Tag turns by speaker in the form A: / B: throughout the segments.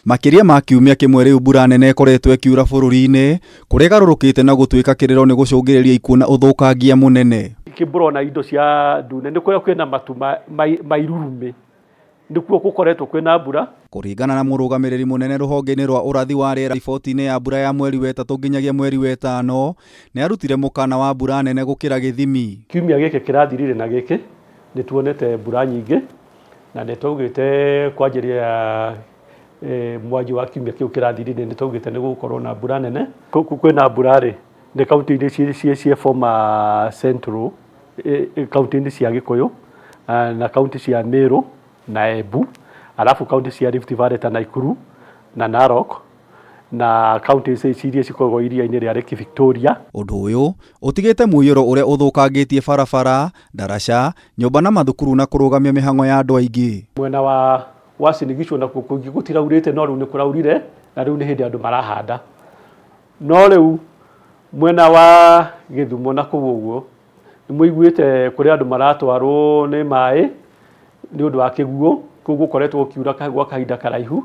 A: Makĩria ma kiumia kĩmwe rĩu mbura nene ĩkoretwo ĩkiura bũrũri-inĩ, kũrĩa ĩgarũrũkĩte na gũtuĩka kĩrĩro nĩ gũcũngĩrĩria ikuũ na ũthũkangia mũnene.
B: Ningĩ mũrona indo cia ndune nĩ kũrĩa kwĩna matu ma irurumĩ nĩkuo gũkoretwo kwĩna mbura.
A: Kũringana na mũrũgamĩrĩri mũnene rũhonge-inĩ rwa ũrathi wa rĩera riboti-inĩ ya mbura ya mweri wetatũ nginyagia mweri wetano, nĩ arutire mũkana wa mbura nene gũkĩra gĩthimi.
B: Kiumia gĩkĩ kĩrathirire na gĩkĩ nĩ tuonete mbura nyingĩ na nĩ twaugĩte kwanjĩrĩria mwanjio wa kiumia kĩu kĩrathirire nĩ twaugĩte nĩ gũgũkorwo na mbura nene. Kwĩna mbura rĩ, nĩ kaũntĩ-inĩ cia former Central, kaũntĩ-inĩ cia Gĩkũyũ na kaũntĩ cia Meru na Embu, arabu kaũntĩ cia Rift Valley ta Nakuru na Narok na kaũntĩ ici iria cikoragwo iria-inĩ rĩa Lake Victoria.
A: Ũndũ ũyũ ũtigĩte mũiyũro ũrĩa ũthũkangĩtie barabara, ndaraca, nyũmba na mathukuru na kũrũgamia mĩhang'o ya andũ aingĩ.
B: Mwena wa Uasin Gishu nakuo kũngĩ gũtiraurĩte no rĩu nĩ kũraurire na rĩu nĩ hĩndĩ andũ marahanda. No rĩu mwena wa Gĩthumo na kũu ũguo nĩ mũiguĩte kũrĩ andũ maratwarwo nĩ maĩ nĩ ũndũ wa kĩguũ, kũu gũkoretwo gũkiura gwa kahinda karaihu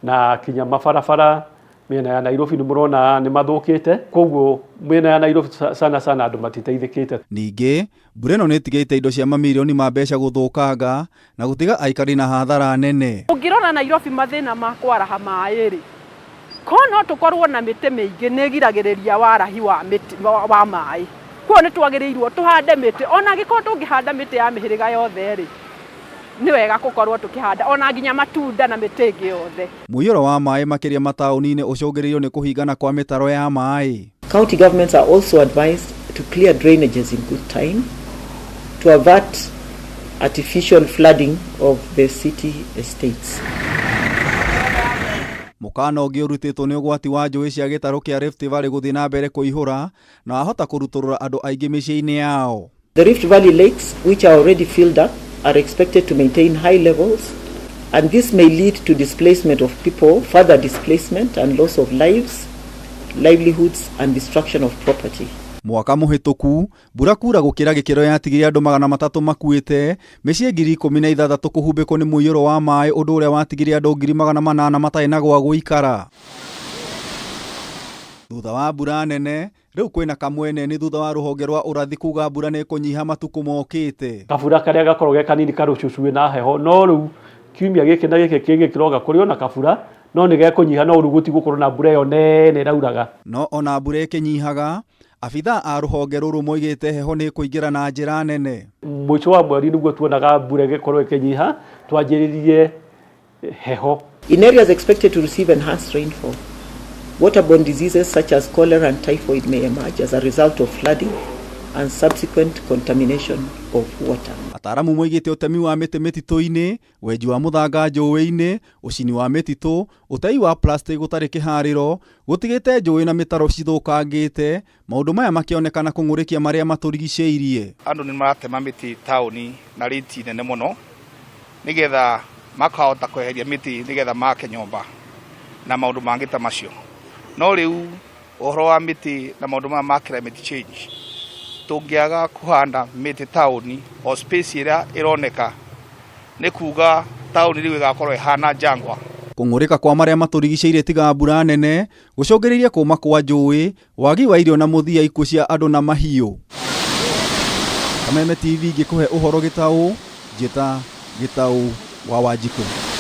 B: na kinya mabarabara mĩena ya Nairobi nĩ mũrona nĩ mathũkĩte, koguo mĩena ya Nairobi sana sana andũ matiteithĩkĩte.
A: Ningĩ, mbura ĩno nĩ ĩtigĩte indo cia mamirioni ma mbeca gũthũkanga na gũtiga aikari na hathara nene.
C: Ũngĩrora Nairobi mathĩna ma kwaraha maĩ rĩ, ko no tũkorwo na mĩtĩ mĩingĩ nĩ ĩgiragĩrĩria warahi wa mĩtĩ, wa maĩ. Koguo nĩ twagĩrĩirwo tũhande mĩtĩ, ona angĩkorwo ndũngĩhanda mĩtĩ ya mĩhĩrĩga yothe rĩ, nĩ wega gũkorwo tũkĩhanda ona nginya matunda na mĩtĩ ĩngĩ yothe.
A: Mũiyũro wa maĩ makĩria mataũni-inĩ ũcũngĩrĩirio nĩ kũhingana kwa mĩtaro ya maĩ.
D: County governments are also advised to clear drainages in good time to avert artificial flooding of the city estates.
A: Mũkana ũngĩ ũrutĩtwo nĩ ũgwati wa njũĩ cia gĩtarũ kĩa Rift Valley gũthiĩ na mbere kũihũra na wahota kũrutũrũra andũ aingĩ mĩciĩ-inĩ yao.
D: The Rift Valley lakes, which are already filled up, are expected to maintain high levels, and this may lead to displacement of people, further displacement and loss of lives, livelihoods and destruction of property.
A: Mwaka mũhĩtũku, mbura kura gũkĩra gĩkĩro yatigire andũ 300 makuĩte, mĩciĩ 16,000 kũhumbĩkwo nĩ mũiyũro wa maĩ ũndũ ũrĩa watigire andũ 800,000 matarĩ na gwa gũikara. Thutha wa mbura nene, rĩu kwĩna kamwene nĩ thutha wa rũhonge rwa ũrathi kuga mbura nĩ ĩkũnyiha matukũ mokĩte.
B: Kabura karĩa gakoragwo ge kanini karũcucuĩ na heho, no rĩu kiumia gĩkĩ na gĩkĩ kĩngĩ kĩroka kũrĩ ona kabura, no nĩ gekũnyiha no rĩu gũtigũkorwo na mbura ĩyo nene ĩrauraga.
A: No ona mbura ĩkĩnyihaga, abithaa a rũhonge rũrũ moigĩte heho nĩ ĩkũingĩra na njĩra nene.
B: Mũico wa mweri nĩguo tuonaga mbura ĩgĩkorwo ĩkĩnyiha, twanjĩrĩrie heho.
D: In areas expected to receive enhanced rainfall, waterborne diseases such as cholera and typhoid may emerge as a result of flooding and subsequent contamination of water.
A: Ataaramu moigĩte ũtemi wa mĩtĩ mĩtitũ-inĩ, wenji wa mũthanga njũĩ-inĩ, ũcini wa mĩtitũ, ũtei wa plastic gũtarĩ kĩharĩro, gũtigĩte njũĩ na mĩtaro cithũkangĩte, maũndũ maya makĩonekana kũng'ũrĩkia marĩa matũrigicĩirie.
E: Andũ nĩ maratema mĩtĩ taũni na rĩti nene mũno nĩgetha makahota kweheria mĩtĩ nĩgetha make nyũmba na maũndũ mangĩ ta macio. No rĩu ũhoro wa mĩtĩ na maũndũ maya ma climate change, tũngĩaga kũhanda mĩtĩ taũni o space ĩrĩa ĩroneka nĩ kuga taũni rĩu ĩgakorwo ĩhana jangwa.
A: Kũng'ũrĩka kwa marĩa matũrigicĩirie tiga mbura nene gũcũngĩrĩirie kũma kwa njũĩ, wagi wa irio na mũthia ikuũ cia andũ na mahiũ. Kameme TV ngĩkũhe ũhoro gĩtaũ, njĩta Gĩtaũ wa Wanjikũ.